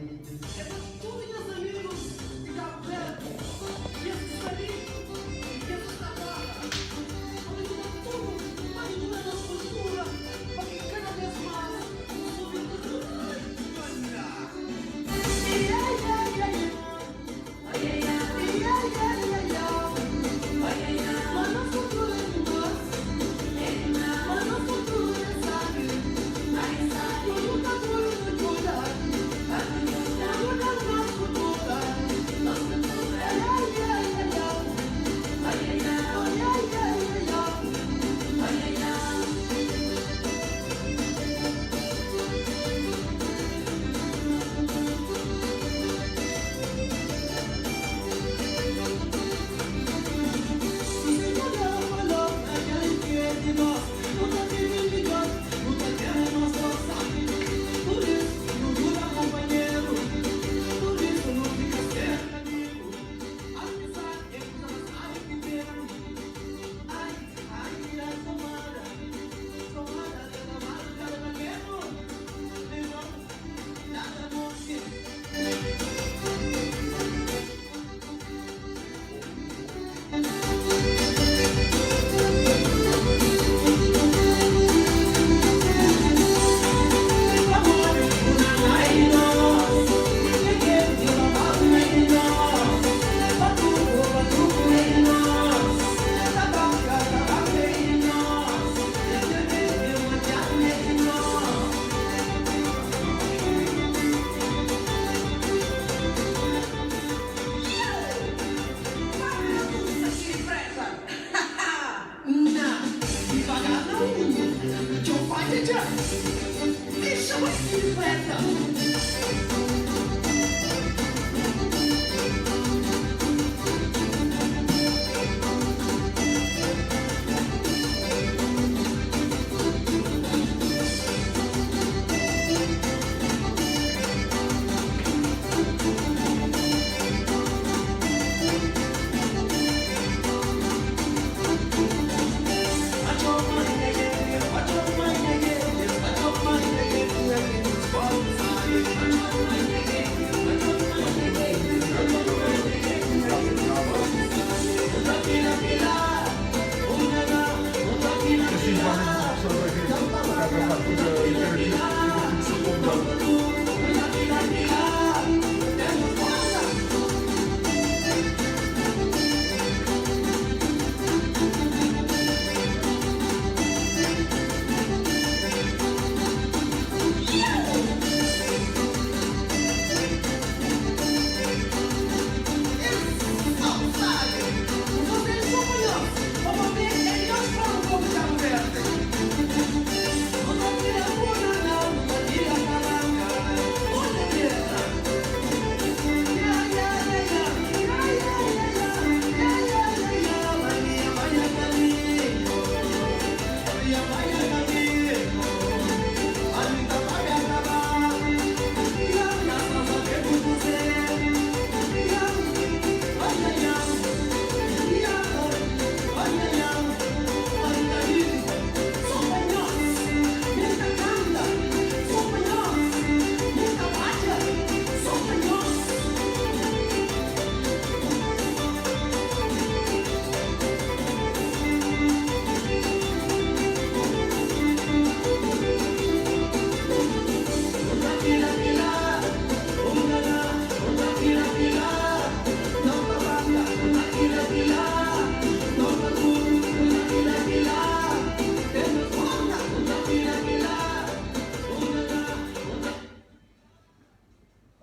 É pa tudu nhas amigus di Kabu Verdi, kes ki sta li i kes ki sta fora, pa nu djuda tudu pa djuda nos kultura pa ki kada bes más nu subi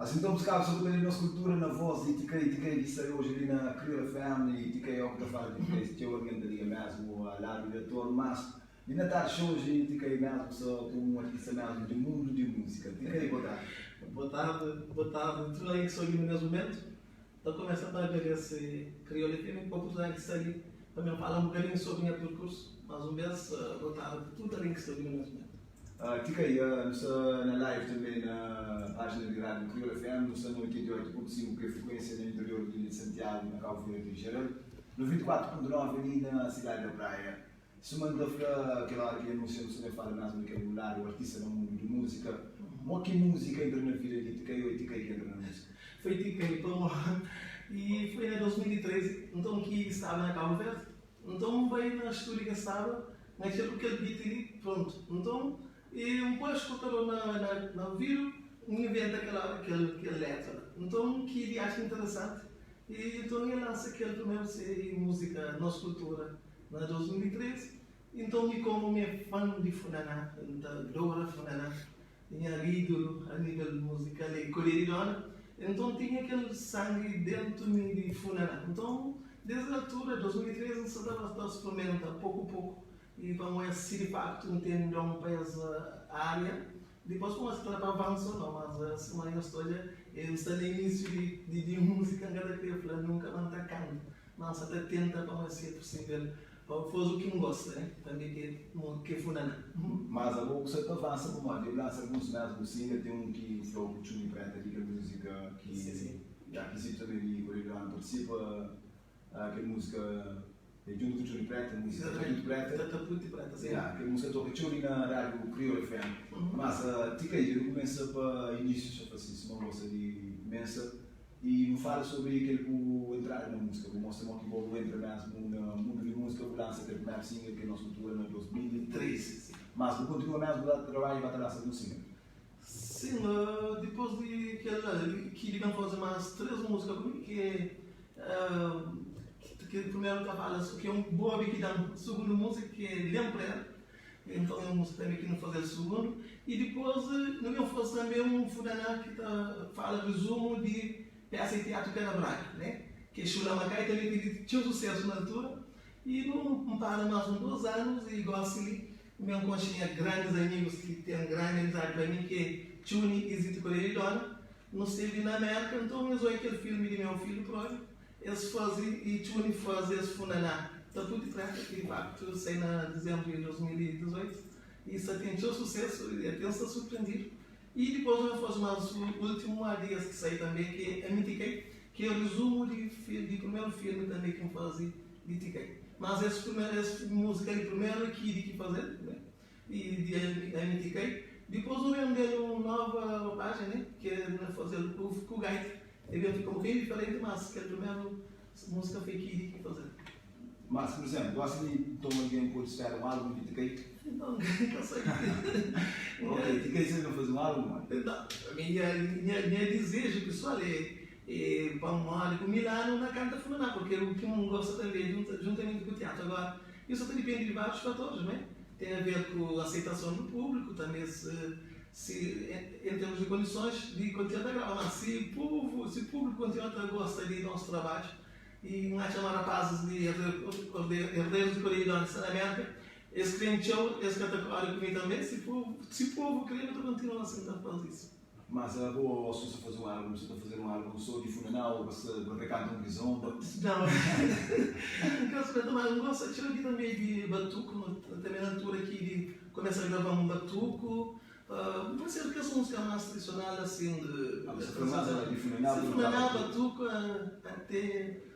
Assim então buscava sobre a nossa cultura na voz de Tikai Tikai que sai hoje ali na Crioula FM e Tikai é o que tá falando de Tikai se alguém da liga mesmo ao lado de ator mas e na tarde hoje Tikai mesmo só como um artista mesmo de mundo de música Tikai boa tarde. Boa tarde, boa tarde. Tudo bem que estou aqui no mesmo momento. Então começa para agradecer Crioula FM por a oportunidade de estar ali também falar um bocadinho sobre o meu percurso. Mais uma vez, boa tarde a tudo alguém que está aqui no mesmo momento. Tikai, nu sta na live tanbê na pájina di Rádiu Kriolu FM, nu sta na 88.5 ki é frekuénsia na interior di Ilha di Santiagu, na Kabu Verdi en jeral, 94.9 li na sidadi da Praia. Suma N ta fla kel óra ki anúnsia, nu sta ben fala mésmu di kel ladu artista na mundu di múzika. Mo ki múzika entra na vida di Tikai ô é Tikai ki entra na múzika? Foi Tikai pamo e foi na 2013 nton ki staba na Cabo Verde nton n bai na stúdio ki N staba N atxa ku kel beat li prontu nton e N poi skutador na na na ouvidu N inventa kel kel kel letra la nton ki di atxa interesanti e nton N lansa kel primeru se múzika Nos Kultura na 2013. Inton mi komu mi é fan di funaná, N ta adora funaná, nha ídolu a nível musical é Codé di Dona, inton tinha kel sangi dentu mi di funaná. Inton desdi altura, 2013, N sta ta ta sprimenta poku poku i pa N oia si di faktu N ten don pa es ária. Dipos pa N oia si ta da pa avansa o nau, mas sima nhos ta odja, N sta na inísiu di di múzika, N ka ta kre fla nunka ma N ta kanta, ma N sta ta tenta pa N oia si é pusível Pa bu faze u ki N gosta, né? Tanbe ki ki é funaná. Mas abo bu sa ta avansa pamodi eu lansa alguns mesmu single, tem um ki fla ku Txumi Preta ki kel música ki Sim, sim. ya ki Zito tambe di Correio do Ano participa, kel música é djuntu ku Txumi Preta, música Exatamente. Taputi Preta. Taputi Preta, sim. Ya, kel música toka txeu li na rádio Kriol FM. Mas ti kai dja nu kumesa pa inísiu, xa fla si, sima N gosta di kumesa. I bu fala sobri kel bu entrada na múzika, bu mostra mo ki bo bu entra mesmu na mundu di múzika, bu lansa kel primeru single ki é Nos Kultura na 2013. Mas bu kontinua mesmu ta trabadja i ba ta lansa alguns single? Sim, dipôs di kel la, Kidy ben faze más 3 múzika ku mi, ki é ki primeru ta fala ki é un Bobi ki da-m sugundu múzika ki é Lemprera. Então é un múzika tanbe ki nu faze-l sugundu. I dipôs nu ben faze tanbe un funaná ki ta fala rezumu di pésa di tiatru Kanabradu, né? Ki é Xula Makai, tanbe tevi txeu susésu na altura. I nu para más un dôs anus i gósi li N ben konxe nha grandis amigus ki ten grandi amizadi pa mi ki é Txuni i Zito Koreia di Dóna. Nu stevi na Mérka, nton es oi kel filmi di meu filhu própi. Es faze i Txuni faze es funaná Taputi Preta ki di faktu sai na dizembru di 2018 i sta ten txeu susesu i ate N sta surprendidu. I dipôs N faze más ultimu há dias ki sai tanbe ki é Ami Tikai ki é rizumu di di primeru filmi tanbe ki N faze di Tikai. Mas es primeru es múzika li primeru é Kidy ki faze-l né i di Ami Tikai. Dipôs nu ben da-l un nova ropajen né ki é na faze-l ku gaita. E ben fika un bokadinhu diferenti, mas kel primeru musika foi Kidy ki faze. Mas, pur izemplu, gosi di nton algen pode spera un album di Tikai? Nton, N ka sabe. Ok, Tikai sa ben faze un album modi? Nton, ami nha, nha, nha dizeju pesoal é, é pa modi ku Milano na kanta funaná, porque u ki N gosta tanbe é junta, juntamenti ku tiatru. Agora, isu ta dipende di várius fatoris, não é? Ten a ver ku aseitason du públiku, tanbe se. Si en termus di kondisons di kontinua ta grava, mas si povu, si públiku kontinua ta gosta di nos trabadju i N atxa ma rapazis di Herdeiros di Koreia di Norti sta na Merka, es krê-m txeu, es ka ta kóre ku mi tanbê, si povu, si povu krê nu ta kontinua asin ta faze isu. Mas abo o su sa faze un álbum, su ta faze un álbum so di funaná o ba sa ba rekanta un kizomba? Nau, N ka sta, mas N gosta txeu di tanbê di batuku, tanbê na altura ki di Kumesa grava un batuku, pa ser kes musika mas tradisional asin de. Ah, se funaná di funaná. Se funaná, batuku, ate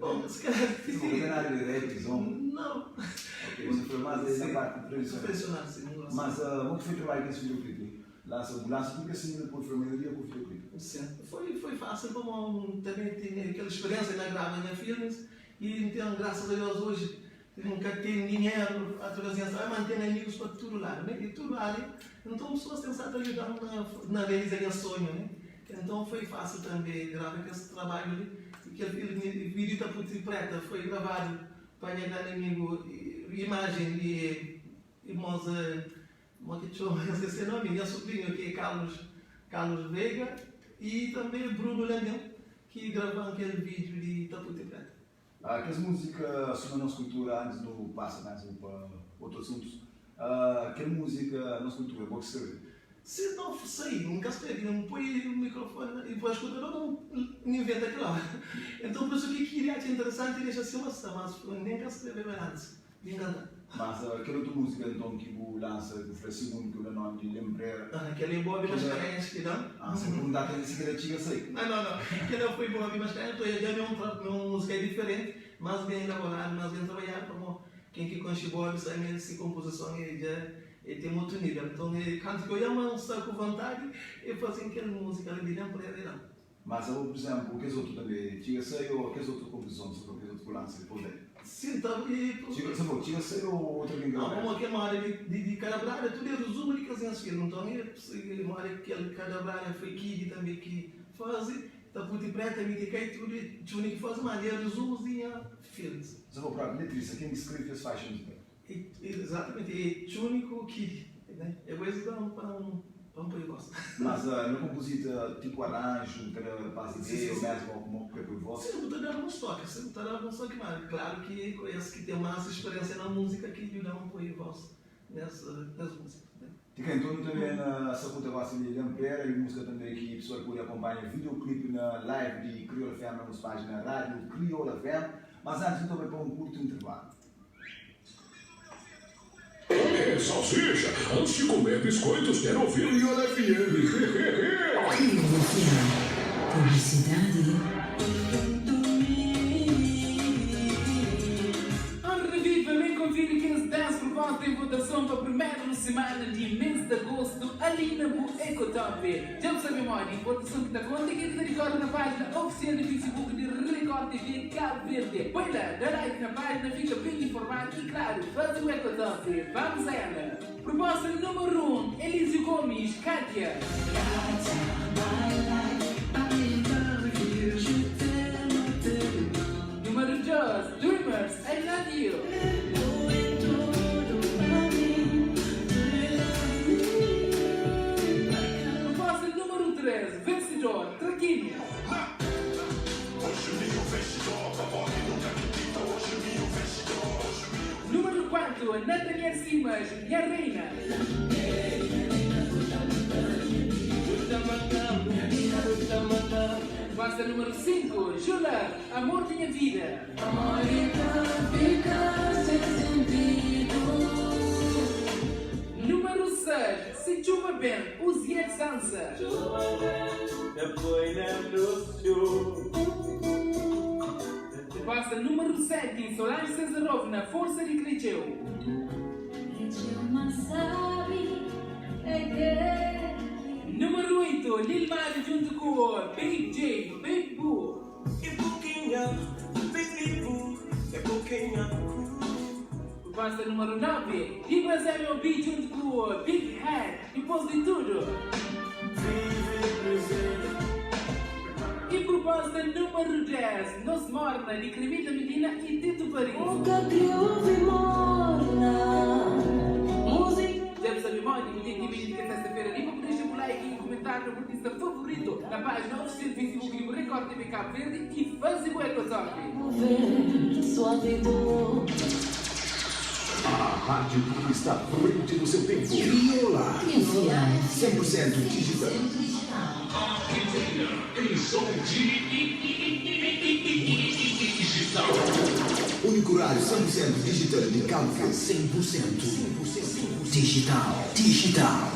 bom, se calhar. Não tem nada de rap, kizomba? Não. Ok, você foi mais na parte tradicional. Tradicional, sim. Mas como que foi o trabalho com esse videoclipe? Lança, bu lança tudo kes single, depois foi a maioria com o videoclipe. Sim, foi, foi fácil, como também tinha aquela experiência na grava nha filmes e então, graças a Deus, hoje N ka ten dinheru, através di nha trabalhu, ma N ten amigus pa tudu ladu, né? Di tudu ária. Nton, pesoas ten stadu ta djuda-m na na realiza nha sonhu, né? Nton, foi fásil tanbê grava kes trabadju li. I kel filmi Vídiu ta Puti Preta foi gravadu pa nha grandi amigu imajen di irmons, mo ki txoma, N skese nomi, nha subrinhu ki é Carlos, Carlos Veiga i tanbê Bruno Landim ki grava-m kel vídiu di Ta Puti Preta. Kes múzika suma nos kultura antis nu pasa mesmu pa otu asuntus kel múzika nos kultura bo ki skrebe? Si no sai N ka skrebe N poi mikrofoni na voz skutador N inventa kel ora enton pur isu ki kiri atxa interesanti dexa sima sta mas nen ka skrebe antis di N kanta. Mas kel otu múzika nton ki bu lansa bu fla sigundu ki bu da nomi di Lembrera. Ah kel é Bobi Mascarenhas ki da-m. Ah si N pergunta kel si kel-la txiga sai. Não não não kel-la foi Bobi Mascarenhas nton el da-m un múzika diferenti mas ben elaboradu mas ben trabadjadu pamodi ken ki konxe Bobi sabe ma si konpozison é dja. E ten otu nivel. Nton, e kantu ki oia ma N sta ku vontadi, e faze-m kel múzika li di Len Prera i la. Mas abo, pur izénplu, kes otu tanbê txiga sai ô kes otu konpozison so kes otu ku lansa dipôs del? Sin, ta e. Txiga, sa bo, txiga sai ô otu algen Nau, graba el? pamodi kel moda di di di Kadabrada tudu é rezumu di kes nhas filmu. Nton, e moda kel Kadabrada foi Kidi tanbê ki faze, ta puti preta, mi ti kai, tudu é Txuni ki faze, mas é rezumus di nha filmis. Sa bo própi letrista, ken ki skrebe kes faixa muzikal? Exatamente, é Txuni ku Kidi, né? É bo es da-m pa N pa N poi voz. Mas no kompozita tipo aranju, bu ta da rapaz ideia ou mesmu mo ku krê poi voz? Sim, bu ta da alguns toki, sim, bu ta da alguns toki, mas klaru ki ku es ki ten mas speriensia na múzika ki djuda-m poi voz nes nes múzika, né? Tika, nton nu ta ben na sakuta gosi di Lamprera e múzika tanbê ki pesoal pode akonpanha videoclip na live di Kriola FM na nos pájina Rádio Kriola FM. Mas antis nu ta bai pa un kurtu intervalu. Ê, salsicha, antes de comer biscoitos quero ouvir Crioula FM, hehehe. Crioula FM, Publicidade. Un reviva ben konfiri kes 10 proposta en votason pa primeru simana di mes di agostu ali na bu Ecotop. Dja bu sabe modi, votason ki ta konta é kel ki ta dikore na pájina ofisial di Facebook di Record TV Cabo Verde. Poi la, da like na pájina, fika ben informadu i klaru, faze bu Ecotop. Vamos a ela! Proposta númeru 1, Elísio Gomes, Kátia. Númeru 2, Dreamers, I Love You. Proposta númeru 3, Vencedor, Traquinho. Númeru 4, Nathaniel Simas, Nha Reina. Proposta númeru 5, Jula, Amor di Nha Vida. Númeru 6, Se Txuba Ben, Uziel Sansa. Proposta númeru 7, Solange Cesarovna, Forsa di Kretxeu. Númeru 8, Lil Mari djuntu ku Big J, Big Boo. Proposta númeru 9, Dibras MOB djuntu ku Big Head, Dipôs di Tudu. I proposta númeru 10, Nos Morna di Cremilda Medina i Tito Paris. Dja bu sabe modi bu ten ki bini di kel sesta-fera li pa bu dexa bu like i kumentáriu na bu artista favoritu na pájina ofisial di Facebook di bu Record TV Cabo Verde i faze bu Ecotop. A rádio que está à frente do seu tempo. Crioula 100% digital. A primeira em som digital. Único rádio 100% digital di Cabo Verde. 100% digital. Digital.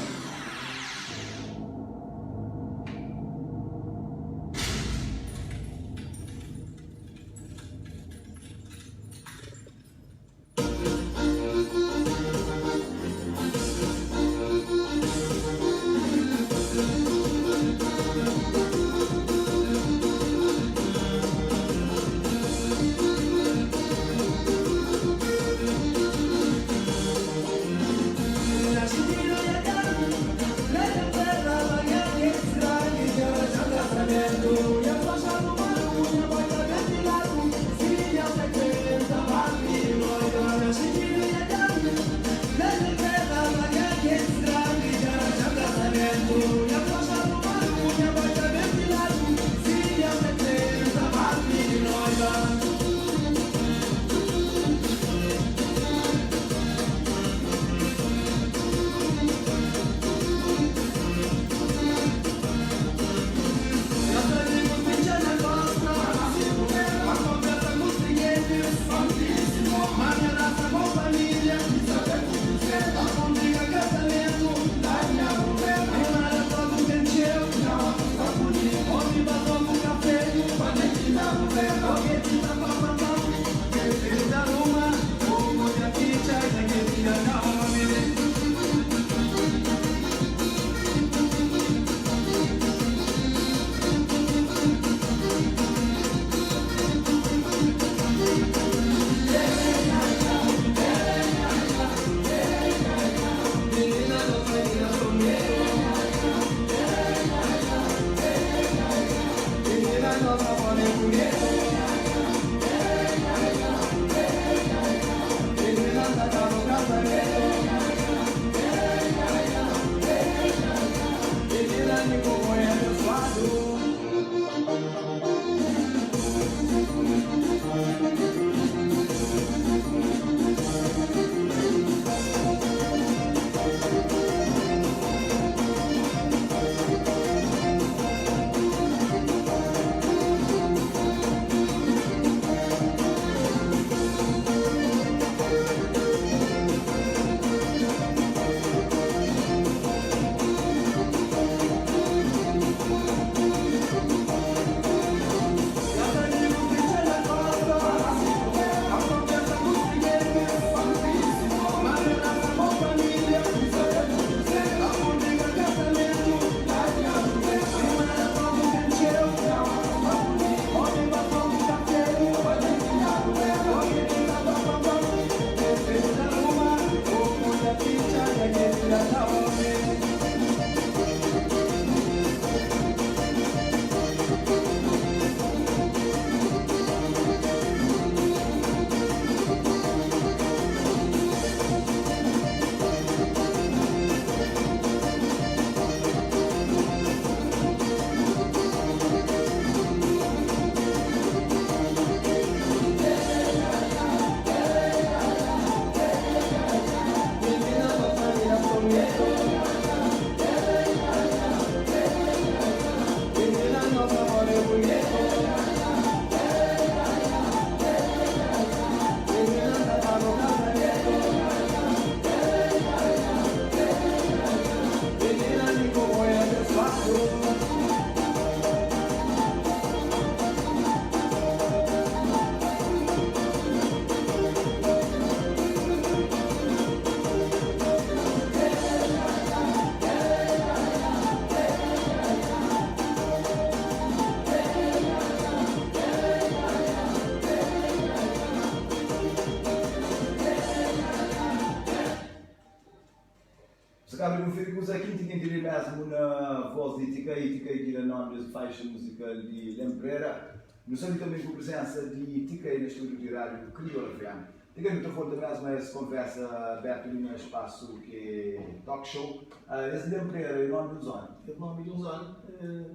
mesmu na voz di Tikai, Tikai ki da nomi des faixa muzikal di Lemprera. Nu sta li tanbê ku prizensa di Tikai na stúdiu di rádiu Kriola FM. Tikai, nu ta volta mesmu a es konversa abertu li na spasu ki é Talk Show. Es Lemprera é nomi di un zona? É nomi di un zona,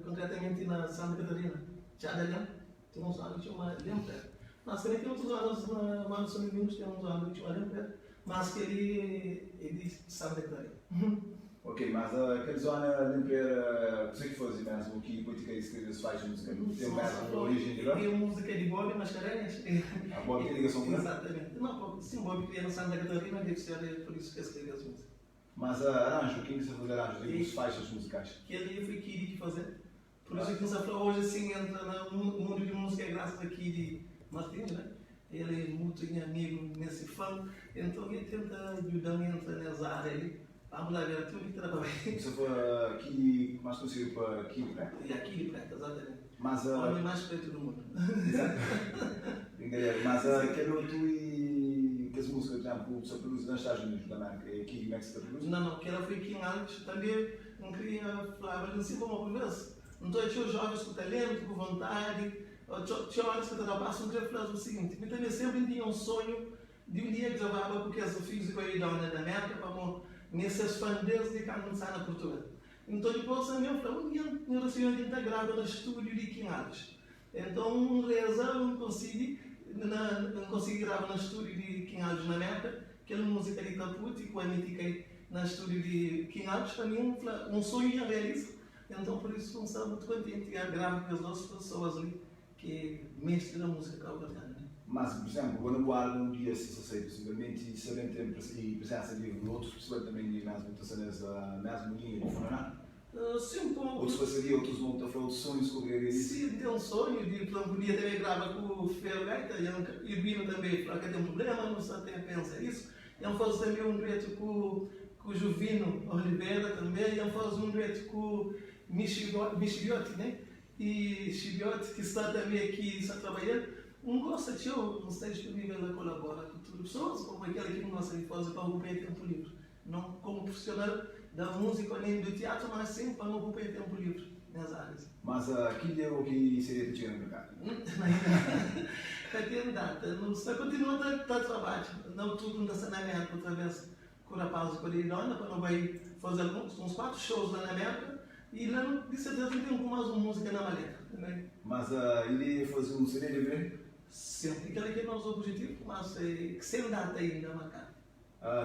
konkretamenti na Santa Catarina, Txada Lem, ten un zona ki txoma Lemprera. Mas tanbê ten otus zonas na Manu São Domingos ten un zona ki txoma Lemprera. Mas kel-li é di Santa Catarina. Ok, mas kel zona Lemprera, kuzê ki faze mesmu ki poi ti ka escreve es faixa musical? Ten mesmu origem di la? É música di Bob Mascarenhas. Ah, Bob tem ligação ku la? Exatamente. Não, sim, Bob cria na Santa Catarina, deve ser por isso que escreve as músicas. Mas arranjo, quem que sa faze arranjo di bus faixas musicais? Kel-li foi Kidi ki faze. Por isso que nsa fla hoje assim entra na mundo de música é graças a Kidi Martins, né? Ele é muito nha amigo, nesse fã, então ele tenta ajuda-me a entrar nessa área ali. Vamos lá ver tudo que trabalho. Você foi Kidi, mais conhecido por Kidi Preto? É, Kidi Preto, exatamente. Mas, o homem mais preto do mundo. Exato. Brincadeira. Mas aquele outro e que as músicas, por exemplo, você produz nos Estados Unidos da América, é Kidi Max que produz? Não, não, aquela foi Kim Alves também. Não queria falar, mas assim como por vezes. Então, tinha os jovens com talento, com vontade, tinha horas que eu estava passando, eu queria falar o seguinte, eu também sempre tinha um sonho de um dia gravar porque as filhos que eu da América, para nesses fãs desde que eu na Portugal. Então, depois eu falei, um dia eu recebi um dia grava no estúdio de Kim Alves. Então, um reza, eu consegui, não consegui gravar no estúdio de Kim Alves na América, aquela música de Taputi, com a Mítica no estúdio de Kim Alves, para mim, um sonho já realiza. Então, por isso, não estava muito contente de gravar com as duas pessoas ali, que é mestre da música cabo-verdiana, né? Mas, por exemplo, quando o álbum um dia se aceita, simplesmente sabendo ter presença de outros pessoas também de mesmo nessa mesma linha de funaná? Sim, com outros faziam, outros não estão falando sonhos com o que Sim, tem um sonho de podia também grava com o Ferro Gaita, e o Bino também falou que tem um problema, não só tem a pensar isso. Eu faço também um dueto com o Juvino Oliveira também, eu faço um dueto com o Michibiotti, né? E Chibiotti, que está também aqui, está trabalhando. Um gosta de eu, não está disponível a colaborar com todas as pessoas, como aquele que não gosta de fazer para ocupar tempo livre. Não como profissional da música nem do teatro, mas sim para não ocupar tempo livre nas áreas. Mas aqui é o que seria te no mercado? Não tem data, não está continuando a trabalho. Não tudo não está na América outra vez com o rapaz com a Liliana, para não vai fazer alguns, uns 4 shows lá na América e lá de certeza não tem mais uma música na maleta. Também. Mas ele fazer um CD de breve? Sim, aquele que é o nosso objetivo, mas é, sem data ainda marcada.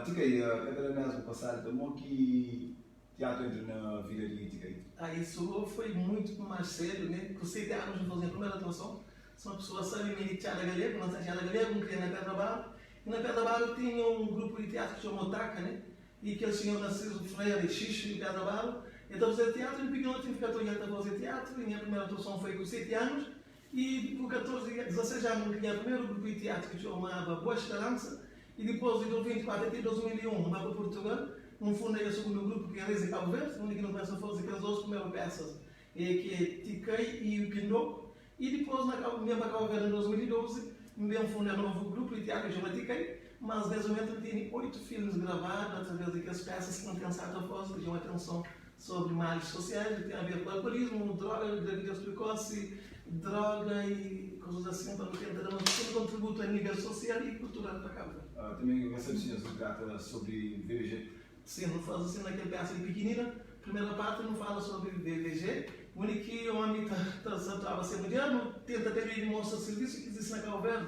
Tikai, cada mês passado, também que teatro entra na vida de Tikai? Ah, isso foi muito mais cedo, né? Com 7 anos eu fazia a primeira atuação. Se uma pessoa sabe me teatro galego, não sabe teatro galego, não queria na Pedra Barro. E na Pedra Barro tinha um grupo de teatro que chamou Taca, né? E que eles tinham Narciso Freire e Xixo em Pedra Barro. Então fazia teatro e pequeno tive que atuar a fazer teatro. E minha primeira atuação foi com 7 anos. E com 14, 16 anos eu tinha o primeiro grupo de teatro que chamava Boa Esperança. E depois, de 2024 até 2001, vai para Portugal, um fundei o segundo grupo que é Reis Cabo Verde, onde que não começa a fazer aquelas duas primeiras peças, que é Tiquei e o Pindoco. E depois, na Cabo, mesmo para Cabo Verde, em 2012, me fundei um novo grupo de teatro que chama Tiquei, mas nesse momento tem 8 filmes gravados através daquelas peças que não tem certa força, que chamam atenção sobre males sociais, que tem a ver com alcoolismo, droga, gravidez precoce, droga e coisas assim, para tentar dar um contributo a nível social e cultural para Cabo Verde. Também você se trata sobre VVG? Sim, não faz assim naquela peça pequenina. Primeira parte não fala sobre VVG, o único que o homem estava a ser moderno, tenta ter ele mostra serviço que existe na Cabo Verde,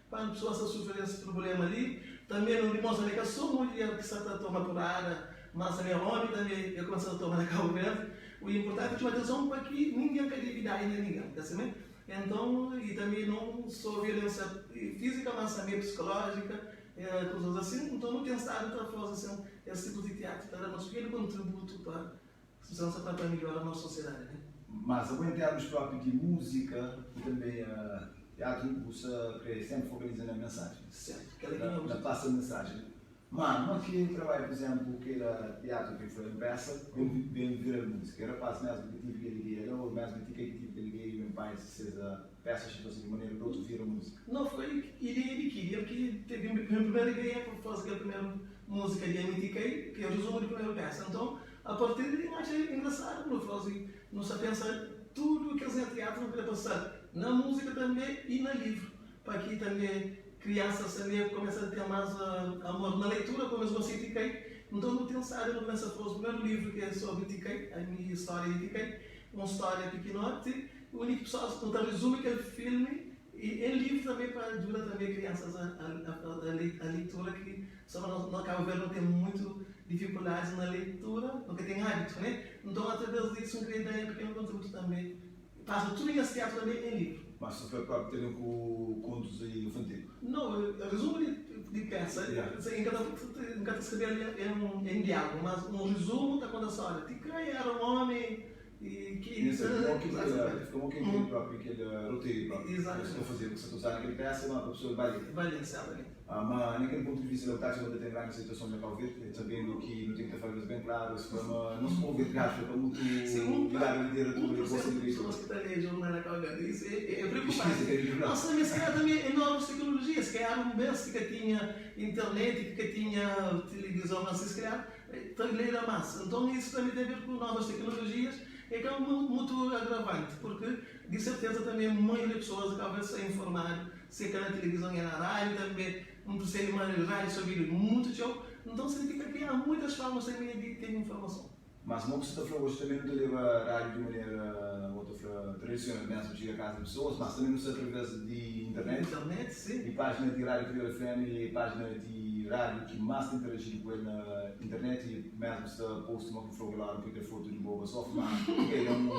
quando a pessoa está sofrendo esse problema ali, também não demonstra que eu sou mulher que está a tomar por área, mas também homem também eu começo a tomar na Cabo Verde. O importante é chamar atenção para que ninguém quer dividir ainda ninguém, tá sabendo? Então, e também não só violência física, mas também psicológica, coisas assim. Então, não tem estado para fazer assim, esse tipo de teatro, para dar nosso pequeno contributo para para melhorar a nossa sociedade, né? Mas, em termos próprios de música e também teatro, você sempre focaliza na mensagem. Certo. Na passa a mensagem. Mas, não que trabalho, por exemplo, que era teatro que foi em peça, bem virar música. Era quase mesmo que tive que ligar, ou mesmo que tive que ligar e meu pai, se seja peças de maneira que outro vira música. Não, foi ideia de que eu que teve a minha primeira ideia para fazer a primeira música de MTK, que é o resumo da primeira peça. Então, A partir di li, N atxa engrasadu, nu fla si, nu sta pensa tudu kes nha tiatru nu kre pasa na múzika tanbe i na livru, pa ki tanbe kriansas tanbe kumesa ten más amor na leitura, komu es gosta di Tikai. Nton nu ten stadu nu kumesa faze primeru livru ki é sobri Tikai, a mi stória di Tikai, un stória pikinoti, undi ki pesoas nu ta rizumi kel filmi i en livru tanbe pa djuda tanbe kriansas a a leitura ki soma na Kabu Verdi nu ten muitu difikuldadis na leitura, nu ka ten abitu, ne? Nton atraves disu N kre da nha pikenu kontributu tanbe, pasa tudu nhas tiatru tanbe en livru. Mas su fla propi ten ku kontus infantil? Nau, rezumu di pesa, N ka ta N ka ta skrebe-l en diálugu, mas un rezumu ta konta stória. Ti kre era un omi i ki. Nha sabe mo ki fika mo ki kel propi kel roteiro propi ki su ta faze, ku sa ta uza na kel pesa ma pa pesoa bai lé. Bai lé, sertamenti. Ma na kel pontu di vista la bu ta atxa ma ta ten grandi aceitason na Cabo Verde, sabendo ki nu ten ki ta fala kes ben klaru, es fla ma nos povu entre aspas ka mutu ligadu a literatura e gosta di leitura. Pessoas ki ta lê jornal na Cabo Verde, isso é preocupante. Nós também, se calhar também é novas tecnologias, se calhar um bes ki ka tinha internet, ki ka tinha televisão, assim, se calhar ta lê mais. Então isso também tem a ver com novas tecnologias, é que é muito agravante, porque de certeza também a maioria de pessoas acaba de ser informado Se ka na tilivizon é na rádiu tanbe. N persebe ma rádiu sta obidu mutu txeu, nton signifika ki há muitas formas tanbe di ten informason. Mas mo ki su ta fla oji tanbe nu ta leba rádiu di manera bo ta fla tradisional mesmu txiga kaza di pesoas, mas tanbe nu sta atraves di internet. Internet, si. I pájina di Rádiu Kriolu FM é pájina di rádiu ki mas ta interajidu ku el na internet i mesmu sta post mo ki N fla kel ora poi kel fotu di bo basofu ma el é un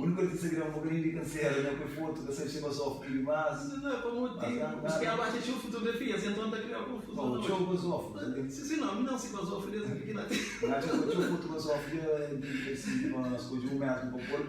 úniku artista ki da un bokadinhu di kansera nha poi fotu ka sabe si é basofu ki dimas. Não, como ti, os que abaixo tinham fotografias, então tá criando confusão. Não, txeu basofu. Sim, sim, não, não se basofu desde pequena. Não, txeu foto basofu de assim, uma escolhi um mesmo para pôr.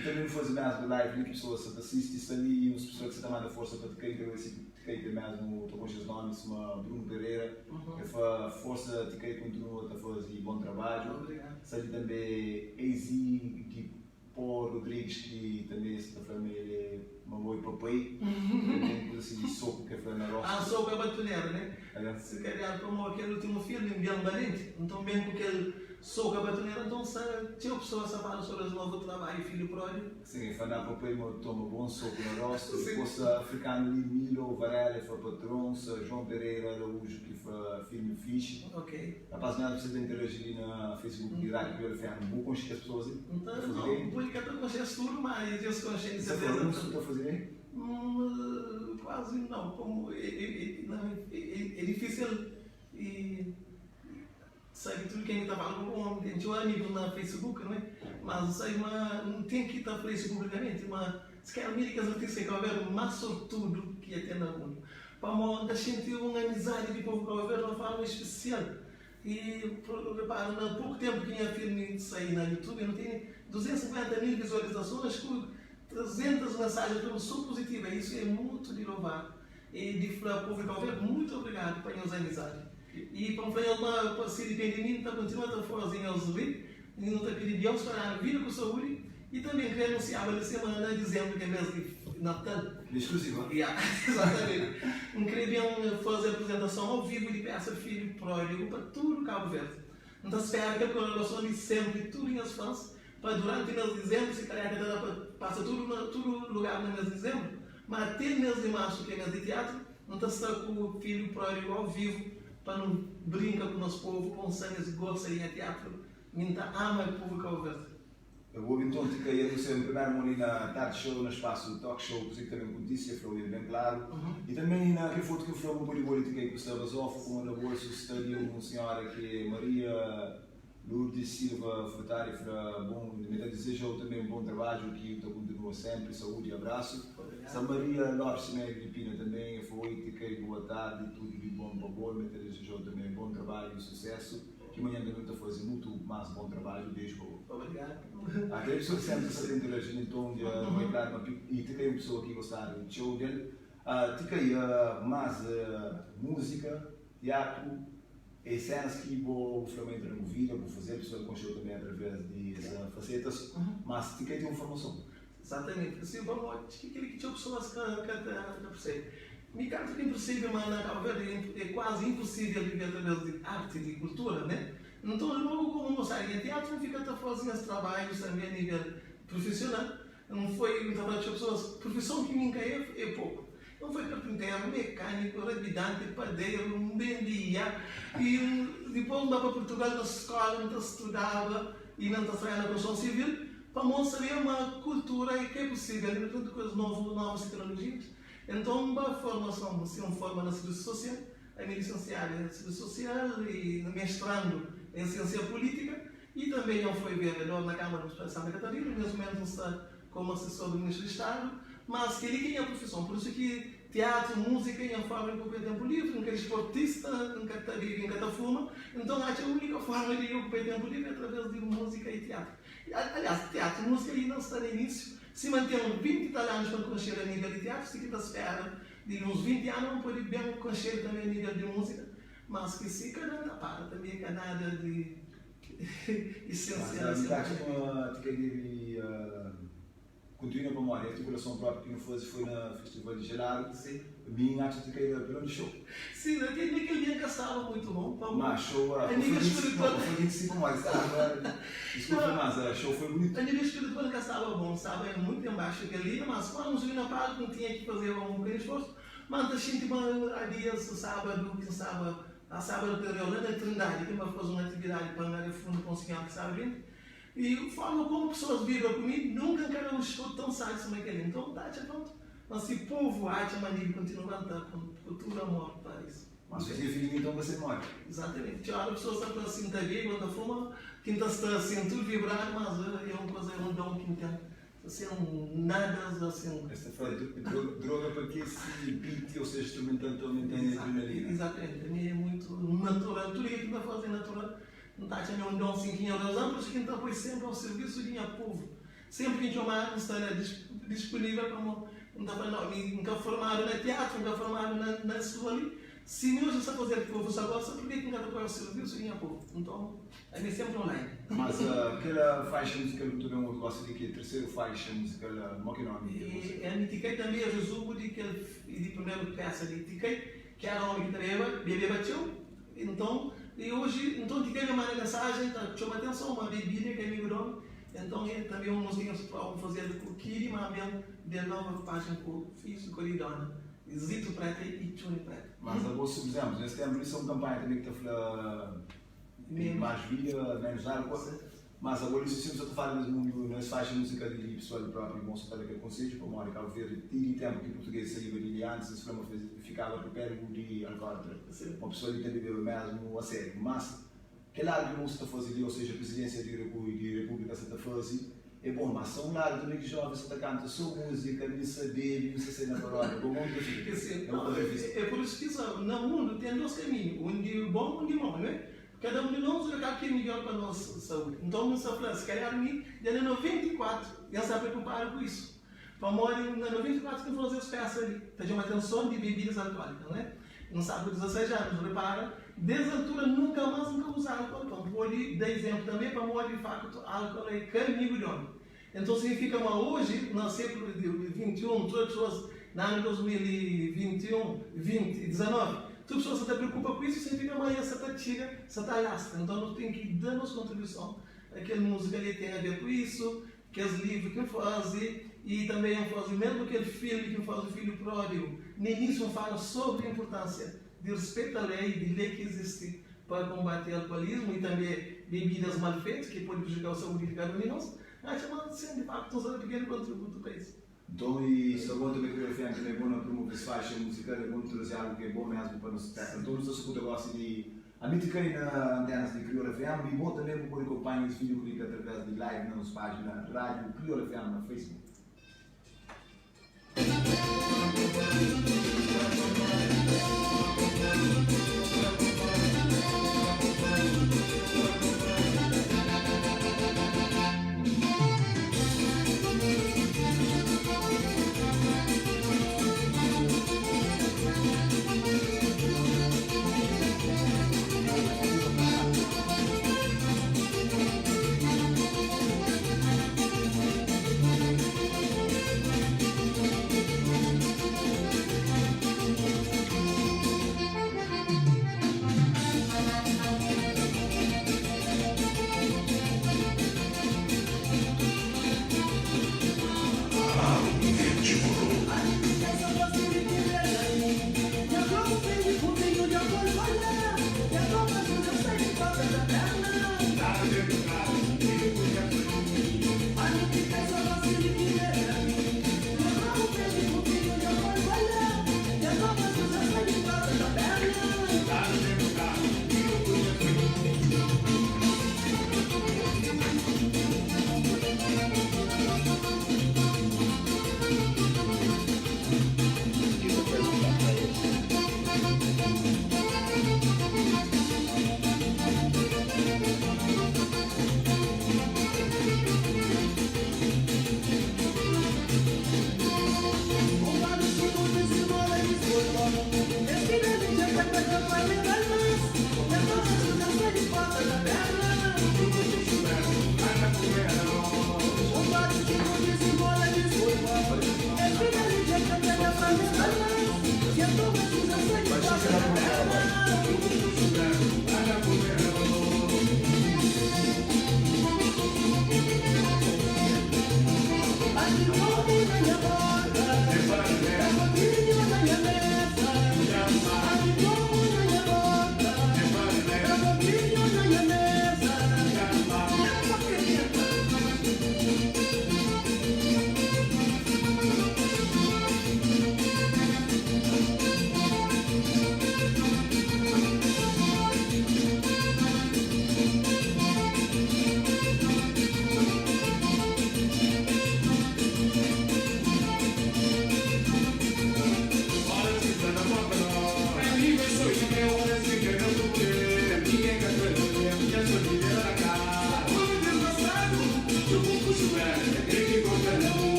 E também não fazer mesmo live, que pessoas se assiste, está ali, umas pessoas que se tá manda força para te cair, eu assim, te cair mesmo, estou com os nomes, como Bruno Pereira, que fa força te cair continua a fazer bom trabalho. Obrigado. Sabe também AZ de Paul Rodrigues que também se ta fla ma el é mamoi papai, também kuza assim di soco que fla na rostu. Ah, soco é batunera, né? Se calhar como aquele último filme, Bian Balente, então bem com aquele soco é batunera, então sa txeu pessoa sa fala sobre esse novo trabalho Filho Pródigo. Sim, fla na papai ma toma bom soco na rostu, depois sa africano li Milo Varela fla patron, sa João Pereira Araújo que fla filme fixe. Ok. Rapaz nada precisa interagir li na Facebook di Rádio Kriolu FM. Bu konxe kes pessoas li? Nta Ta faze não, bem? bu ka ta konxe es tudu, ma es konxe di Sa serteza. fla rusu ta faze bem? Quase não, como é, é, é, não, é, é difícil e sabe tudo quem ta fala ku um tem txeu amigos na Facebook, não é? Mas sei ma não tem ki ta fla isso publicamente, ma se calhar mi di kes artista di Cabo Verde mais sortudo ki ya ten na mundo. Pamodi N ta xinti un amizadi di povu Kabu-Verdi di un forma spesial. I repara, na poku tenpu ki nha filmi sai na YouTube, nu tene 250 mil vizualizasons ku 300 mensajen pa mi so puzitiva. Isu é mutu di louvar i di fla povu di Kabu-Verdi mutu obrigadu pa nhos amizadi. I pa N fla nhos ma pa si dipende di mi, N ta kontinua ta faze nhos ri. I nu ta pidi Deus pa da-nu vida ku saúdi. I tanbe N kre anunsiaba li sima na dizembru ki é mes di Natal. Exclusiva. Ya, exatamente. N kre ben faze aprizentason ao vivu di pesa Filho Pródigo pa tudu Kabu Verdi. N ta spera kel kolaborason di senpri di tudu nhas fãs pa duranti mes di dizembru, si kalhar ka ta da pa pasa tudu na tudu lugar na mes di dizembru, ma ate mes di marsu ki é mes di tiatru, N ta sta ku Filho Pródigo ao vivu pa nu brinka ku nos povu pa un sa mes gosta di nha tiatru. Mi N ta ama el povu di Kabu Verdi. Eu obi nton ti ka ia nu ser primeru mon li na tarde show na spasu talk show kuze ki ta ben kontise e fla-u el ben klaru i tanben na kel fotu ki N fla-u bu pode boli ti ka i ku sta bazofu ku mon na bolsu sta li un sinhora ki é Maria Lourdes Silva Furtado e fla bon mi ta dizeja-u tanben bon trabadju ki u ta kontinua senpri saúdi abrasu sta Maria Lopes Semedo di Pina tanben e fla oi ti ka i boa tardi tudu di bon pa bo mi ta dizeja-u tanben bon trabadju i susesu. Ki manhan tanbe nu ta faze mutu mas bon trabadju beijo pa bo. Obrigado. Ah kel pessoa ki sempre ta sa ta interagi nton dja bai claro ma i ti kai un pessoa ki gostadu txeu del ah ti kai mas musica teatro e cenas ki bo bu fla ma entra na bu vida bu fazel pessoal konxeu tanbe atraves di es facetas mas ti kai ten un formason. Exatamente, si pamodi ki kel ki txeu pessoas ka ka ta ka persebe. Mi kantu ki N persebe ma na Cabo Verde é kuazi impossível vive através di arte, di kultura, né? Nton, logu komu N sai di teatru, N fika ta faze nhas trabadjus tanbe a nivel prufisional. N foi, N ta fla txeu pesoas, prufison ki mi N ka é, é poku. N foi karpinteru, mekaniku, rabidanti, paderu, N bendia i dipôs N ba pa Purtugal na skóla, N ta studaba i na N ta trabadja na konstruson sivil, pamodi N sabia ma kultura é ka é pusível, entritantu ku es novu novas teknolojias. Nton N ba formason, si N forma na servisu sosial. Ami é lisensiadu en Servisu Sosial y mestrandu en Siensia Pulítika y tanbe N foi vereador na Kâmara Munisipal di Santa Katarina. Nes mumentu N sta komu asesor di Ministru di Stadu, mas kel-li ki é nha prufison. Pur isu ki tiatru, múzika é nha forma di okupa tenpu livri. N ka disportista, N ka ta bebe, N ka ta fuma. Nton, atxa únika forma di okupa tenpu livri é através di múzika y tiatru. Aliás, tiatru, múzika inda N sta na inísiu. Sima N ten 20 y tal anus pa N konxedu a nível di tiatru, si ki ta spera Di uns 20 anu nu pode ben konxedu tanbe a nivel di musika, mas ki si kada un ta para tanbe ka nada di isensial. Mas mi ta atxa ma ti ka debe kuntinua pamodi artikulason propi ki nu faze foi na festival di Gelado. Mi N atxa ti ka era pilon di xou. Sim, nakel dia N ka staba muitu bon pamodi Ma xou a nível spiritual. Pa fadiga si pamodi staba, diskulpa mas xou foi bunitu. A nível spiritual N ka staba bon, N staba muitu enbaxu kel dia, mas kuandu N subi na palku N tinha ki fazeba un bokadinhu sforsu, ma N ta xinti ma a dias sábadu ki N staba a sábadu anterior la na Trindadi ki N ba faze un atividadi pa angariar fundu pa un sinhora ki staba duenti i forma komu pesoas vibra ku mi nunka N ka da un xou tão sábi suma kel li. Nton N ta atxa prontu ma si povu atxa ma N debe kontinua N ta ku tudu amor pa isu. Mas si é filhinhu nton ka se mori. Exatamente. Txeu ora pessoas ta fla assim, ta bebe ou ta fuma, ki nta sta assim tudo vibrado, mas é um coisa, é um dom ki n ten. Assim, nada assim. Es ta fla droga pa ke si beat ou seja instrumental ta aumenta adrenalina. Exatamente. Pa mi é muito natural, tudo ki n ta faze é natural. N ta atxa ma é um dom assim ki nha Deus dam, por isso ki n ta poi sempre ao serviço di nha povo. Sempre ki n txomadu n sta la disponível pamo N ta fla no mi N ka formadu na tiatru, N ka formadu na es kuza li. Si mi oji N sta faze el ki povu sta gosta, purke ki N ka ta poi ao sirvisu di nha povu? Nton, ami é sempri online. Mas kela faixa musical ku ta ben obi gosi di ki terseru faixa musical mo ki nomi di kel musika? E ami Tikai tanbe é rezumu di kel di primeru pesa di Tikai, ki era omi ki ta beba, bebeba txeu. Nton, i oji, nton ti ka manda mensajen ta txoma atenson ma bebida é ka amigu di omi. Nton, e tanbe un múzika ki N fazedu ku Kiri, ma ben den nova ropajen ku Fizu Koridona, Zito Preta i Txuni Preta. Mas abo, si pur izemplu, nes tenpu li sta un kanpanha tanbe ki ta fla mais vida, menos álcool. Mas abo li si bu sa ta fala nes mundu, nes faixa musikal di pesoal propi bon sa ta da kel konsedju pamodi Kabu Verdi ti di tenpu ki purtuguesis saiba di li antis es fla ma fikaba arquipélagu di alkólatra ma pesoal li ta bebeba mesmu a sériu mas kel ladu ki bu sa ta fazi li ou seja prisidensia di di repúblika sa ta fazi é bon mas sa un ladu tanbe ki jovens sa ta kanta so múzika mi sa bebe mi sa sai na paródia bo mon ta fika é un pontu di vista. É pur isu ki sa na mundu ten dos kaminhu un di bon un di mau não é? Kada un di nos odja kal ki é midjór pa nos saúdi. Nton, N sta fla, si kalhar mi dja na 94 dja N sta preokupadu ku isu. Pamodi na 94 ki N faze es fésta li, ta txoma atenson di bebidas alkólika, nê? N staba ku 16 anu. Repara, des altura nunka más N ka uza álkol pa N pode da izénplu tanbê, pamodi di faktu álkol é ka amigu di ómi. Nton, signifika ma oji, na sékulu di 21, tudu pesoas, na anu 2021, 20 i 19, tudu pesoas sa ta preokupa ku isu, signifika ma es sa ta txiga, sa ta alastra. Nton, nu ten ki da nos kontribuison. Kel múzika li ten aver ku isu, kes livru ki N faze i tanbê N faze mésmu kel filmi ki N faze, Filho Pródigo. Na inísiu N fala sobri inpurtánsia di rispeta lei, di lei ki izisti pa konbate alkuolismu i tanbê bebidas mal fetu ki pode prejudika saúdi di kada un di nos. N atxa ma sin, di faktu, N sta da pikenu kontributu pa es. Nton, i sta bon tanbê Kriolu FM tanbê é bon na promove es faixa muzikal, é bon traze algu ki é bon mesmu pa nos tera. Nton, nu sta sukuta gosi di Ami Ti Kai na antenas di Kriolu FM i bo tanbê bu pode konpanha es videoclipe através di live na nos pajina Rádiu Kriolu FM na Facebook.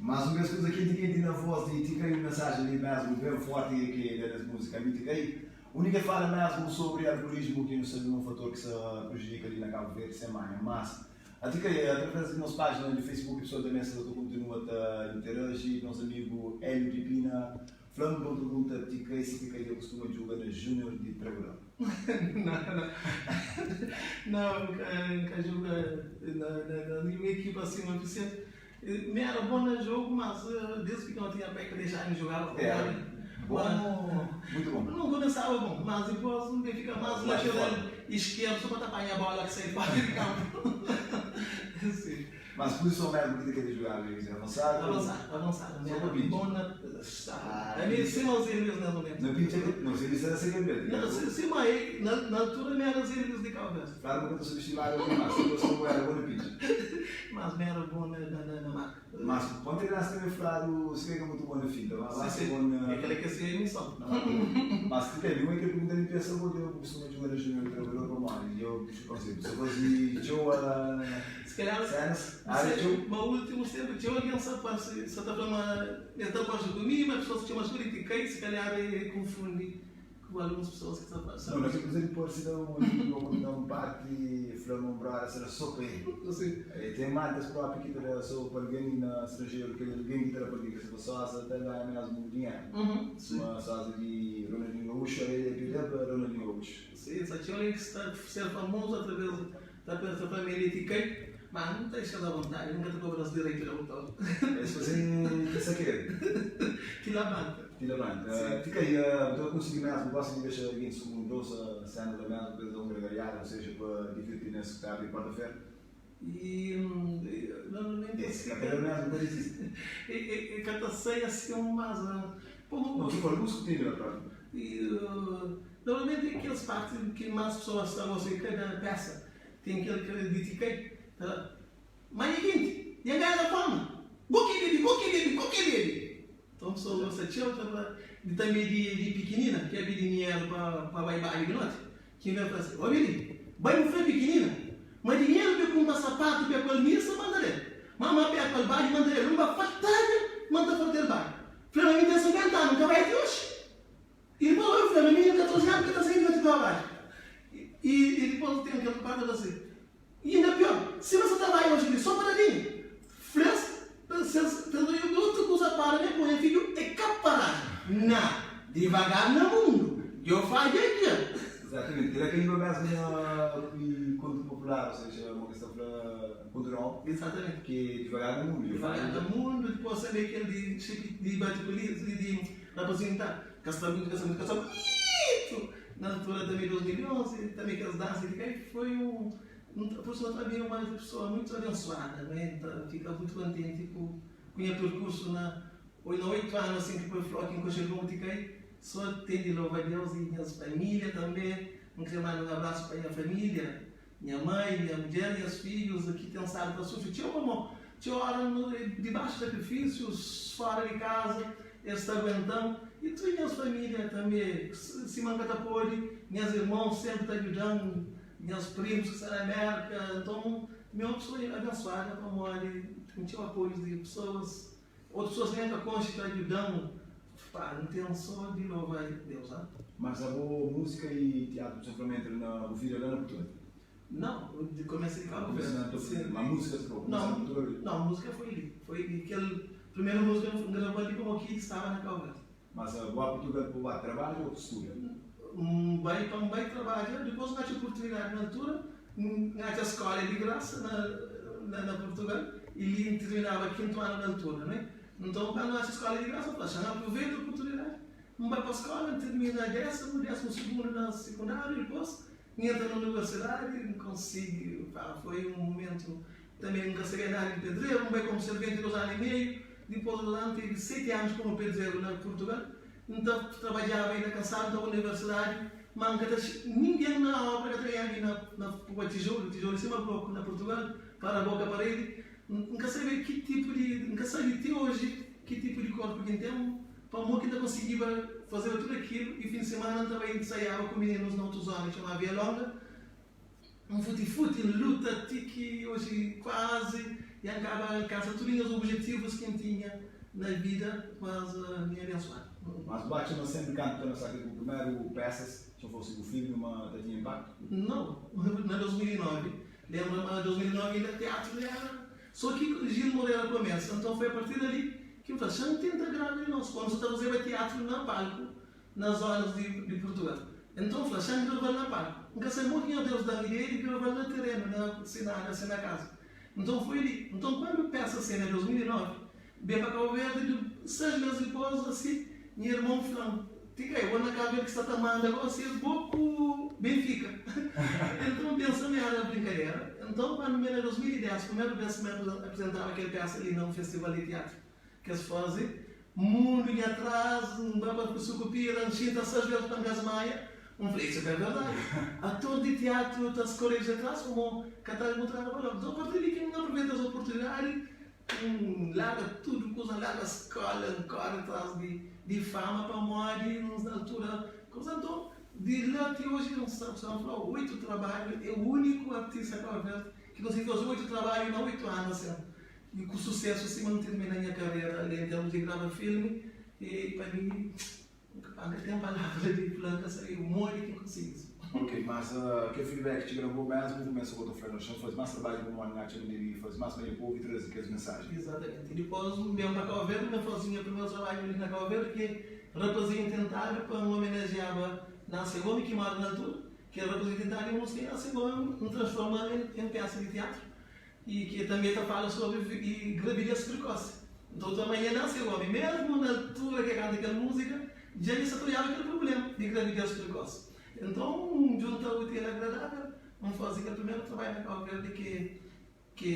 Mas un bes kuza kenti kenti na voz di Tikai un mensagem li mesmu ben forti ki da nes musica mi Tikai unica fala mesmu sobri alcoolismo ki nu sabi ma un fator ki sa prejudika li na Cabo Verde sem manha mas a Tikai atraves di nos pagina di Facebook pessoal ta mesa ta kontinua ta interagi nos amigo Helio di Pina fla-m pa N pergunta Tikai si Tikai dja kustuma djuga na Junior di Trabador. Nau, N ka djuga na ninhun ekipa asin ofisial. Mi era bon na jogu, mas desdi ki no tinha pé ka dexaba-mi jugaba ku Era bon, mutu bon. Nun kumesaba bon, mas dipos N ben fika mas lateral iskerdu so pa ta panha bola ki sai fora di kampu. Si. Mas puzison mesmu ki ta kere jugaba é avansadu? Avansadu, avansadu. Mi era bon na Ami sima Zé Luís nes momentu. Na pincha ki no Zé Luís era se kabelu. Na sima e na altura mi era Zé Luís di Cabo Verde. Claro ma ka ta subestimadu algin mas si gosta bo era bo na pincha. Mas mi era bo na na marka. Mas ponta di lansa tambi fladu si ka ka mutu bo na finta mas basta bo na. É kela ki é mison. Na marka. Mas ti tem un ki pergunta mi pensa bo dja bu kustuma juga na junior trabador pamodi dja bu sa fazi txeu Si kalhar cenas área txeu. Ma ultimus tempu txeu algen sa parsi sa ta fla ma es ta parsi ku mi, ma pesoas ki txoma sô di Tikai si kalhar e konfundi ku alguns pesoas ki ta parsi. No, na ki kuza di parsi da un amigu meu na un parti fla ma un brother sa da sô pa el. E ten markas propi ki ta da sô pa algen na stranjeru, kel algen ki ta da pa algen ki sa pa sósia ta ganha mesmu dinheru. Suma sósia di Ronaldinho Gaúcho, el é pa da pa Ronaldinho Gaúcho. Sim, sa txeu algen ki sta ser famozu através. Ta pensa pa mi li ti kai, ma N ta dexa-s avontadi, N ka ta kobra-s direitu di autor. Es faze-m ki sakedu. Ti labanta. Ti labanta. Ti kai, bu ta konsigi mesmu, gosi di dexa algen ku un dosa sena la mesmu pa es da un gargariada, ou seja, pa divirti nes tardi di kuarta-fera? E normalmenti es ka ta da mesmu pa dizisti. E ka ta sai asin, mas. Pô, si for alguns ku tene la próxima. E normalmenti kes parti ki mas pesoas ta gosta di kada pesa ten kel ki di ti kai ta Manha kinti, nha gaza fama, bo ke bebe, bo ke bebe, bo ke bebe. Nton pesoas gosta txeu ta fla di tanbe di di pikinina ki a pidi dinheru pa pa bai baiu di noti. Ki ben fla si, Obi li, bai bu fla pikinina ma dinheru pe kunpra sapatu pe kual misa manda del, ma ma pe kual baiu manda del, un ba fatadja manta fartel baiu. Fla ma mi ten 50 anu, N ka bai ti oxi. I dipôs bai fla ma mi ten 14 anu, N ka ta sai di noti pa bai. I dipôs ten kel parte fla si, I inda pior, sima sa ta bai oxi li so pa dadinha. Fla-s pa ses ta bai obi otu kuza para mi ku nha fidju é ka paraji. Na, divagar na mundu, djo fadja dja. Exatamente, kel-la ka iba mesmu na kontu popular, ou seja, mo ki es ta fla kontu nobu. Exatamente. Ki divagar na mundu, djo fadja Divagar dja. na mundu, dipôs tanbe kel di xefi di bate polísia, di rapazinhu ta ka sta bunitu, ka sta bunitu, ka sta bunitu! Na altura tanbe 2011, tanbe kes dansa ki kai foi un Pur isu, N ta bira uma pesoa muitu abensuada, ne? N ta fika muitu kontenti ku ku nha perkursu na na oitu anu asin ki poi flor ki N konxe Longu ti kai. So ten di louva Deus i nhas familia tanbe. N kre manda un abrasu pa nha familia, nha mai, nha mudjer, nhas fidjus ki ten stadu ta sufri txeu pamo txeu ora dibaxu sakrifisius, fora di kaza, es ta aguenta-m. I tudu nhas familia tanbe, sima N ka ta pode, nhas irmons senpri ta djuda-m. Nhas primus ki sta na Mérka, nton mi é un pesoa abensuada pamodi ten txeu apoius di pesoas, otus pesoas ki nen ka konxe ta djuda-m, pá, N ten só di louva Deus, ah. Mas abo músika i tiatru bu sempre entra na bu vida la na Purtugal? Nau, di kumesa di Kabu Verdi. Sim. Ma músika bu kumesa na Purtugal? Nau, músika foi li, foi li, kel primeru músika N grava li pamodi ki staba na Kabu Verdi. Mas bu ba Purtugal pa bu ba trabadja ou pa studa? N bai pa N bai trabadja, dipôs N atxa oportunidadi na altura, N atxa skola di grasa na na Purtugal i li N tirminaba kintu anu na altura, ne? Nton kandu N atxa skola di grasa, N fla, xa N apruveita oportunidadi, N bai pa skola, N tirmina désimu, désimu sugundu na sikundáriu, dipôs N entra na universidadi, N konsigi, pá, foi un mumentu Tanbe N ka sabia nada di pedreru, N bai komu serventi dos anu i meiu. Dipôs di dos anu, N tevi seti anus komu pedreru na Purtugal. N ta trabadjaba inda kansadu, N ta ba universidadi, má N ka ta ningen na óbra ka ta ganhaba mi na poba tijolu, tijolu sima bloku na Purtugal, para boka paredi. N ka sabia ki tipu di, N ka sabe ti oji ki tipu di korpu ki N ten, pamodi ki N ta konsigiba fazeba tudu akilu i fin di simana N ta bai nsaiaba ku mininus na otu zona ki txomaba Vialonga. N futi-futi, N luta ti ki oji kuazi dja N kaba alkansa tudu nhas obijetivus ki N tinha na vida, mas mi é abensuadu. Mas bu atxa ma senpri kantu ta lansa kel bu primeru pesas, si fosi bu filmi, ma ta tinha impaktu? Nau, na 2009, lenbra ma na 2009 inda teatru era so ki Gil Moreira kumesa, nton foi a partir dali ki N fla, xa N tenta grava di nos, kómu sa ta fazeba teatru na palku na zonas di di Purtugal. Enton fla, Xa-m grava-l na palku. N ka sabe mo ki Nhor Deus da-m ideia di grava-l na terenu, na sinada, si na kaza. Nton foi li. Nton kuandu pesa sena 2009, ben pa Kau Verdi, du seis mes dipos, asi, nha irmon fla-m, Tikai, bo na Kau Verdi ki sta ta manda gosi é bo ku Benfika. Enton pensa ma era brinkadera. Enton kuandu ben na 2010, primeru bes ki mi aprizentaba kel pesa li na un festival di tiatru ki es faze, Mundu nha tras, N ba pa Sukupira, N xinta 6 bes pa N ka smaia. N fla, Isu ka é verdadi. Ator di tiatru ta skorê dja tras pamó ka ta bu traba valor. Nton, apartir di ki N apruveta es oportunidadi, N larga tudu kuza, N larga skola, N kóre tras di fama pamodi N na altura kuza. Nton, di la ti oji N sta ta fla, oitu trabadju, é úniku artista kabuverdi ki konsigi faze oitu trabadju na oitu anu asin. I ku susesu sima N tirmina nha karera li en termus di grava filmi i pa mi N ka ten palavra di fla N ka sabe modi ki N konsigi isu. Ok, mas kel feedback txiga na bo mesmu, kumesa bo ta fla, no, xa N faze mas trabadju pamodi N atxa ma N debe faze mas pa nha povu i traze kes mensajen. Exatamente. Dipos N ben pa Cabo Verde, N faze nha primeru trabadju li na Cabo Verde ki é Rapazinhu Tentadu pa N omenajiaba Nancy Gomes ki mora na altura. Kel rapazinhu tentadu e múzika e asi gó N transforma-l en pésa di tiatru i ki tanbe ta fala sobri gravidez prikosi. Nton ta manha nase omi mesmu na altura ki e kanta kel múzika dja li sa ta odjaba kel prublema di gravidez prikosi. Nton N djunta útil agradável N faze kel primeru trabadju na Kabu Verdi ki Ki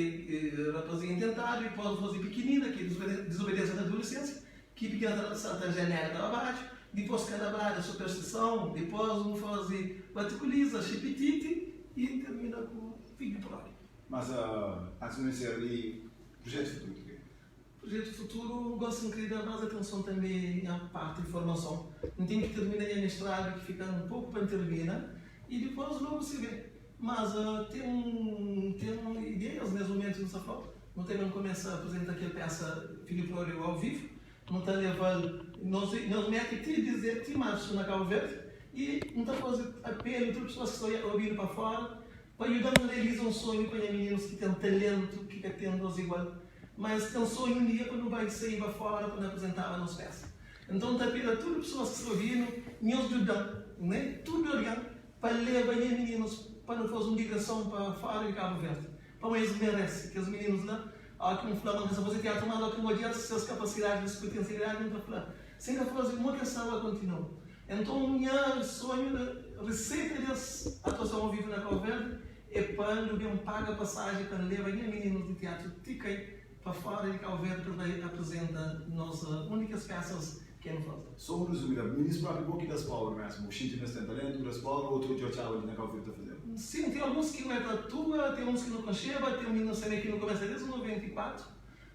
rapazinhu tentadu i pos voz di pikinina ki dizobediensia na adulisensia ki pikina ta salta janela ta ba baxu dipos kalabrada superstison dipos un fazi batikuliza xipititi i termina ku fidju pródigu. Mas antis di nu ensera li projetu futuru ki ke? Projetu futuru gosi N kre da mas atenson tanbe nha parti di formason N ten ki termina nha mestradu ki fika un poku pa N termina i dipos logu si ve. Mas ten ten ideias nes mumentu nu sta fla, nu ta ben kumesa aprizenta kel pesa Filho Pródigo ao vivo, nu ta leva-l nos nos meti ti dize ti marsu na Kabu Verdi i nu ta faze apelu tudu pesoas ki sta obi-nu pa fora pa juda-nu realiza un sonhu pa nha mininus ki ten talentu ki ka ten dos igual ma es ten sonhu un dia pa nu bai saiba fora pa nu aprizentaba nos pesa. Nton nu ta apela tudu pesoas ki sta obi-nu nhos juda-m ne tudu algen Pa leba nha mininus pa nu faze un digressão pa fora di Kabu Verdi, pamodi es merese. Kes mininus la, ó ki N fla ma N ka sa faze tiatru, mas ó ki N odja es, ses kapasidadi, ses potensialidadi, N ta fla, si N ka faze, mo ki es sa ba kontinua? Enton, nha sonhu, riseita des atuason ao vivu na Kabu Verdi é pa nu ben paga pasaji pa N leba nha mininus di tiatru ti kai pa fora di Kabu Verdi pa es bai aprizenta nos un di kes pesas ki N faze. Só un resumo da minis propi bo ki das power mesmo bu xinti ma es ten talentu bu das power ou tu dja otxaba li na Cabo Verde ta fazeba? Sim, ten alguns ki nu é ta atua, ten uns ki nu konxeba, ten minis tanbe ki nu kumesa desdi 94.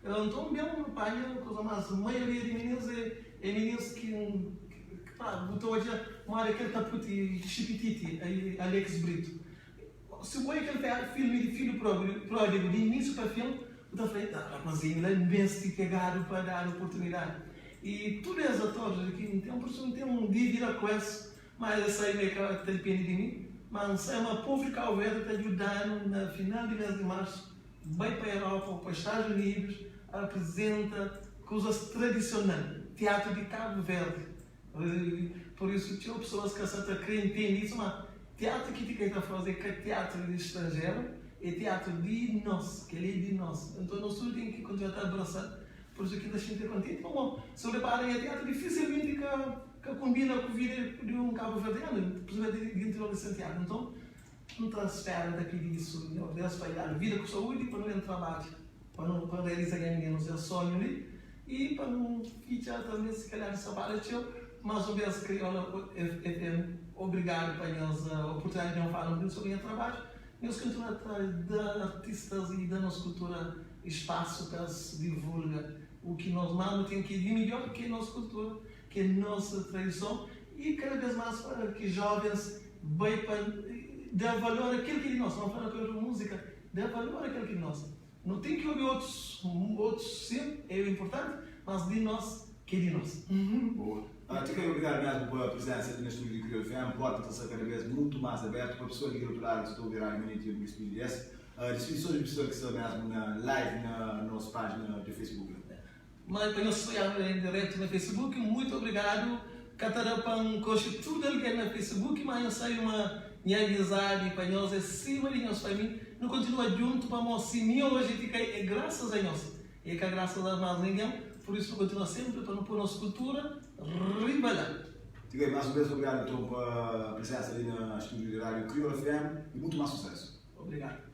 Nton ben nu panha kuza mas maioria di minis é minis ki pá bu ta odja moda kel taputi xipititi Alex Brito. Si bu odja kel filmi di Filho Pródigo di inísiu pa fin, bu ta fla, Eita, rapazinhu la meste pegadu pa dadu oportunidadi. I tudu es atoris li ki N ten, pur isu N ten un dívida ku es, má es sabe ma é ka ta dipende di mi. Má N sabe ma povu di Kabu Verdi ta djuda-nu na final di mês di marsu bai pa Europa ô pa Stadus Unidus aprizenta kuzas tradisional, tiatru di Kabu Verdi. Pur isu, txeu pesoas ka sa ta kre intende isu, ma tiatru ki Tikai ta faze é ka tiatru di stranjeru, é tiatru di nos, kel-li é di nos. Nton, nos tudu ten ki kontinua ta abrasa-l. Pur isu ki N ta xinti kontenti, pamodi si bu repara nha tiatru difisilmenti ka ka konbina ku vida di un kabuverdianu, prinsipalmenti di interior di Santiagu. Nton, N ta spera, N ta pidi isu, Nhor Deus, pa da-nu vida ku saúdi pa nu ben trabadja, pa nu pa realiza nha mininus es sonhu li. I pa nu fitxa tanbe si kalhar di sabada txeu, mas un bes Kriola FM obrigadu pa nhos oportunidadi di nhos fala un bocadinhu sobri nha trabadju. Nhos kontinua ta da artistas i da nos kultura spasu pa es divulga u ki nos mas nu ten ki di midjor ki é nos kultura, ki é nos tradison i kada bes mas pa ki jovens bai pa da valor a kel ki é di nos. Vamos fala na musika, da valor a kel ki é di nos. Nu ten ki obi otus, otus sim, é inportanti, mas di nos ki é di nos. Boa. Tikai obrigadu mesmu pa prezensa li na studiu di Kriolu FM. Porta ta sta kada bes mutu mas abertu pa pesoal di kel otu ladu ki sta ta obi rádiu manenti dja bu dispidi di es. Dispidi so di pesoal ki sta mesmu na live na nos pájina di Facebook la. Ma pa nhos apoianu em diretu na Facebook, muito obrigadu. Ka ta da pa N konxe tudu algen na Facebook, ma nhos sabe ma nha amizadi pa nhos é sima di nhos pa mi. Nu kontinua djuntu pamo si mi oji ti kai é grasas a nhos e ka grasas a mas ningen. Pur isu nu kontinua senpri pa nu poi nos kultura riba la. Ti kai, mas un bes obrigadu nton pa presensa li na studiu di rádiu Kriola FM i mutu mas susesu. Obrigadu.